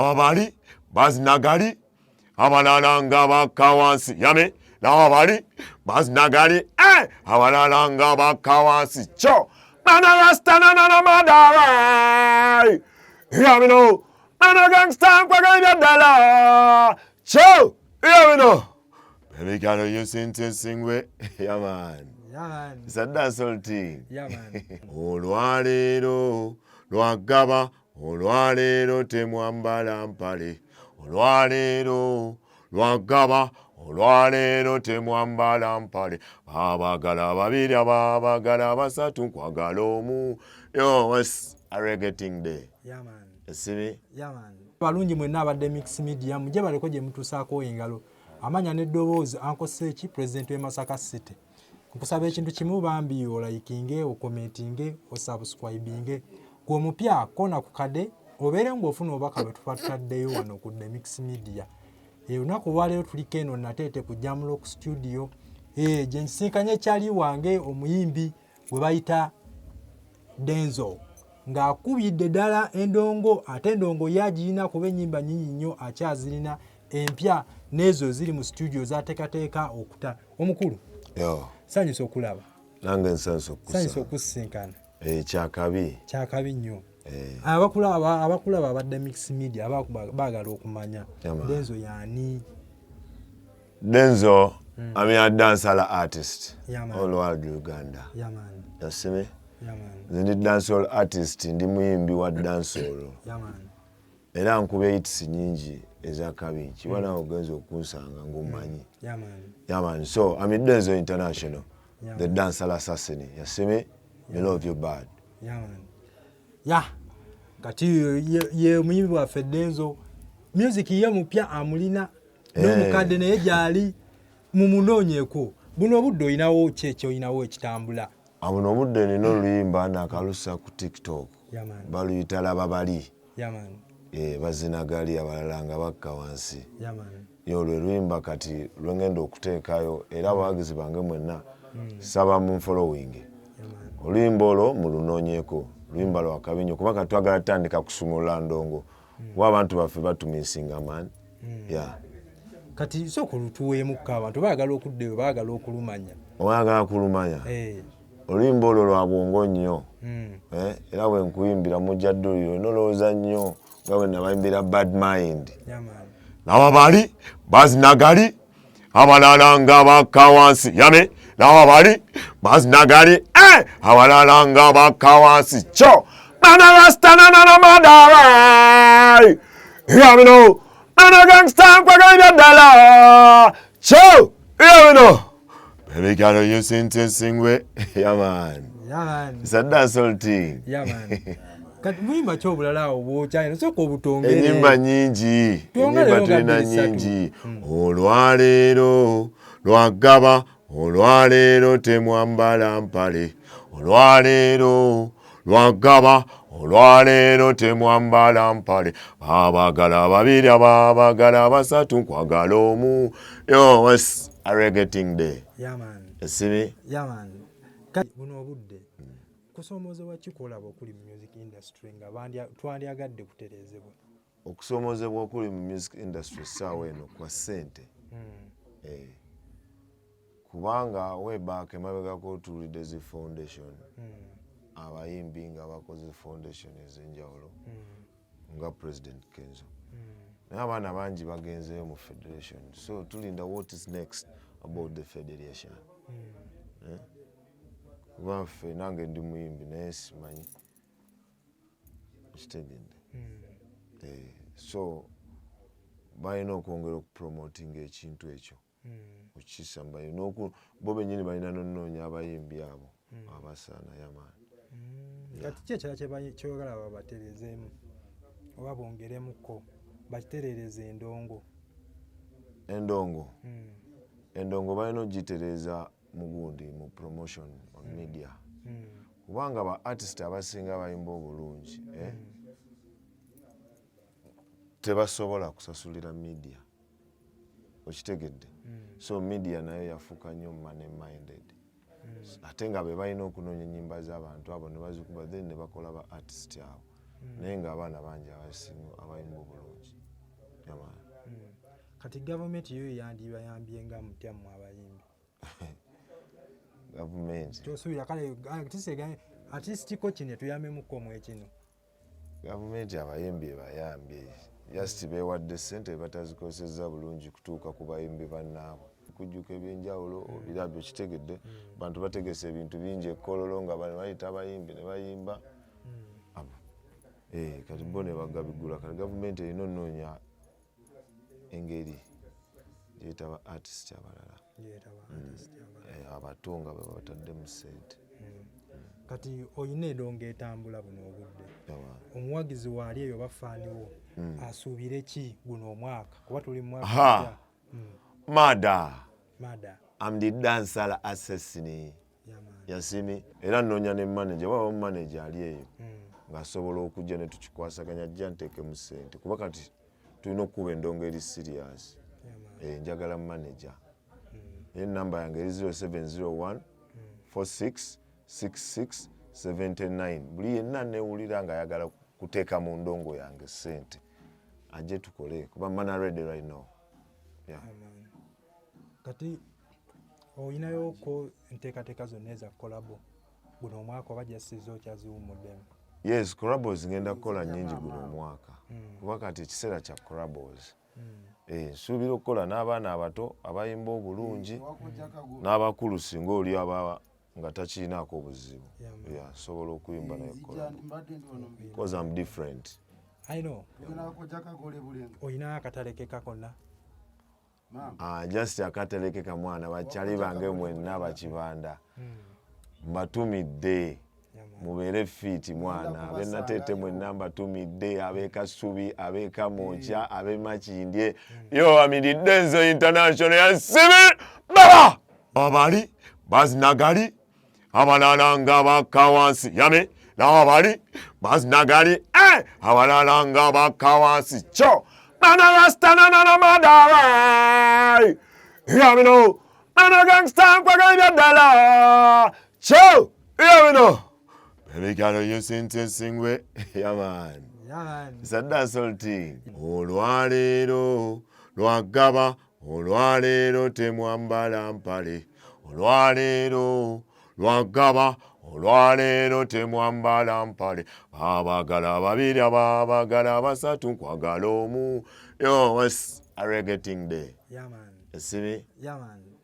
Laba bali bazina gali, abalala nga bakka wansi. Yame, laba bali bazina gali, eh, abalala nga bakka wansi. Kyo mana rasta na na na madara. Hear me now. Mana gangsta nkwagala ddala. Kyo, hear me now. Baby girl, you sing to sing we. Yeah man. Yeah, man. It's a dancehall thing. Yeah, man. Olwaleero lwagaba, olwaleero temwambala mpale. Olwaleero lwagaba, olwaleero temwambala mpale. Abagala babiri, abagala basatu, nkwagala omu. Yo, it's a reggae thing there. Yeah, man. You see me? Yeah, man. Balungi mwenna abadde Mix Media, mujje baleko gye mutuusaako engalo. Amanya n'eddoboozi, Uncle Seki, president w'e Masaka City. Nkusaba ekintu kimu bambi, olikinge, ocommentinge, osubscribinge. Gwe omupya, kona ku kade obeere ng'ofuna obubaka bwe tuba tutaddeyo wano ku The Mix Media. Olunaku olwaleero tuliko eno Nateete ku Jamrock Studio, gye nsisinkanye ekyali wange omuyimbi gwe bayita Denzo, ng'akubidde ddala endongo, ate endongo ye agirina kuba ennyimba nnyingi nnyo akyazirina empya n'ezo eziri mu studio z'ateekateeka okuta. Omukulu, Yo, sanyusa okulaba. Nange nsansa Sanyusa okukusa. okusisinkana. Eh, kyakabi. Kyakabi nnyo. Eh, Abakulaba abadde Mix Media baagala okumanya Yeah, man. Denzo yaani? Denzo, I'm a dancehall artist. Yeah, man. All world Uganda. Yeah man. You see me? Yeah man. Nze ndi dancehall artist, ndi muyimbi wa dancehall. Yeah man. Era nkuba hits nyingi ezakabi. Kiba nawe ogenza okunsanga ng'omanyi. Yeah man. Yeah man, so I'm in Denzo International. Yeah, The man. dancehall assassin. You see me? Me love you bad. Yeah man. Ya, kati ye omuyimbi waffe Denzo, music ye mupya amulina n'omukadde naye gyali, mumunoonyeeko. Buno obudde olinawo ki ekyoyinawo ekitambula? Abuno obudde nina oluyimba nakalusa ku TikTok. Yeah man. Baluyita Laba Bali. Yeah man. Eh, bazina gali, abalala nga bakka wansi. Yeah man. Ye olwo oluyimba kati lwengenda okuteekayo, era abawagizi bange mwenna saba mu following. Yeah man. Oluyimba olwo mulunoonyeeko, luyimba lwakabi nnyo, kuba kati twagala tutandika kusumulula ndongo, kuba abantu baffe batumissinga, man, yeah. Kati sooka olutuweemukko, abantu baagala okuddayo, baagala okulumanya. Oyagala kulumanya? Eh. Oluyimba olwo lwa bwongo nnyo. Eh, era bwe nkuyimbira mujja dduliro nolowooza nnyo nga bwe nabayimbira Bad Mind. Yeah man. Laba bali bazina gali, abalala nga bakka wansi. Yame, laba bali bazina gali, eh, abalala nga bakka wansi. Kyo mana rasta na na na madara. Hear me now. Mana gangsta nkwagala ddala. Kyo, hear me now. Baby girl, you sing to sing we. Yeah man. Yeah man. It's a dancehall thing. Yeah man. Kati muyimba ki obulala awo bwokyalina? Sooka obutongere. Enyimba nyingi. Twongere. Enyimba tulina nga 2, 3. nyingi. Olwaleero lwagaba, olwaleero temwambala mpale. Olwaleero lwagaba, olwaleero temwambala mpale. Abagala babiri, abagala basatu, nkwagala omu. Yo, it's a reggae thing there. Yeah man. You see me? Yeah man. Kati buno obudde kusoomoozebwa ki kwolaba okuli mu music industry nga twandyagadde kutereezebwa? Okusoomozebwa okuli mu music industry essaawa eno kwa ssente. Eh, kubanga webaaka emabegako tuwulidde zi foundation, abayimbi nga bakoze foundation ez'enjawulo nga President Kenzo, naye abaana bangi bagenzeyo mu federation, so tulinda what is next about the federation. Eh? Kuba ffe, nange ndi muyimbi naye simanyi, kitegedde? Eh, so balina okwongera okupromotinga ekintu ekyo, okukisa mubayi bo bennyini balina nonoonya abayimbi abo abasaana yamaani. Kati ki ekirala kyoyagala babatereezeemu oba bongeremukko bakitereereze endongo? Endongo, endongo balina ogitereeza mu gundi, mu promotion on media, kubanga ba artist abasinga bayimba obulungi, eh? Tebasobola kusasulira media, okitegedde? So media nayo yafuuka nnyo money minded, ate nga be balina okunoonya ennyimba z'abantu abo ne bazikuba, then ne bakola ba artist abo. Naye nga abaana bangi abasinga abayimba obulungi. Yeah, man. Kati gavumenti yo yandibayambye nga mutya mmwe abayimbi? Gavumenti? Kyosuubira kale artistiko kino tuyambemuko mu ekino. Gavumenti abayimbi ebayambye, just beewadde ssente, batazikozesezza bulungi kutuuka ku bayimbi bannaabwe. Kujjuka ebyenjawulo obirabyo, kitegedde, bantu bategese ebintu bingi ekkololo nga bano bayita abayimbi ne bayimba. Abo. Kati bo ne bagabigula. Kati gavumenti erina onoonya engeri gyetaba artist abalala. Yeetaba artist abalala. Abato nga be bataddemu ssente. Kati oyina endongo etambula buno obudde. Yawa. Omuwagizi waali eyo bafaaniwo asuubire ki guno omwaka, kuba tuli mu mwaka Aha. mupya? Mada. Mada. Am the dancehall assassin. Yeah, man. Yasimi era nnoonya ne manager, waba manager ali eyo ng'asobola okujja ne tukikwasaganya, ajja nteekemu ssente, kuba kati tulina okukuba endongo eri serious. Yeah, man. Njagala manager. Naye namba yange eri 0701 46 66 79. Buli yenna newulira ng'ayagala kuteeka mu ndongo yange ssente, ajje tukole, kuba mana ready right now, yeah. Yeah, man. Kati oyinayoko enteekateeka zonna eza collabo guno omwaka, oba jasiza okyaziwummuddemu? Yes, collabos ngenda kukola nyingi guno omwaka, kuba kati ekiseera kya collabos. Nsuubira okukola n'abaana abato abayimba obulungi n'abakulu, singa oli aba nga takiinaako obuzibu. Yeah, man. Yeah, nsobola okuyimba naye collabo because I'm different. I know. Oyinayo akatalekeka konna? Ah, just akatereke mwana, bakyali bange mwenna bakibanda mbatumidde. Yeah, man. Mubeere fit mwana, abenateete mwenna mbatumidde, ab'ekasubi, ab'ekamokya, ab'emakindye. Yo amiridde nze international yasibi baba abali bazinagali, abalala nga bakka wansi. Yame n'abali bazinagali, abalala nga bakka wansi. Kyo mana rasta nananamadara yamino mana gangsta nkwagala ddala kyo yamino. Baby girl, you sing yeah man. Yeah, man. It's a dancehall thing. Olwaleero lwagaba, olwaleero temwambala mpale. Olwaleero lwagaba, olwaleero temwambala mpale. Abagala babiri, abagala basatu, nkwagala omu. Yo, what's a reggae thing there? Yeah, man. You see me? Yeah, man.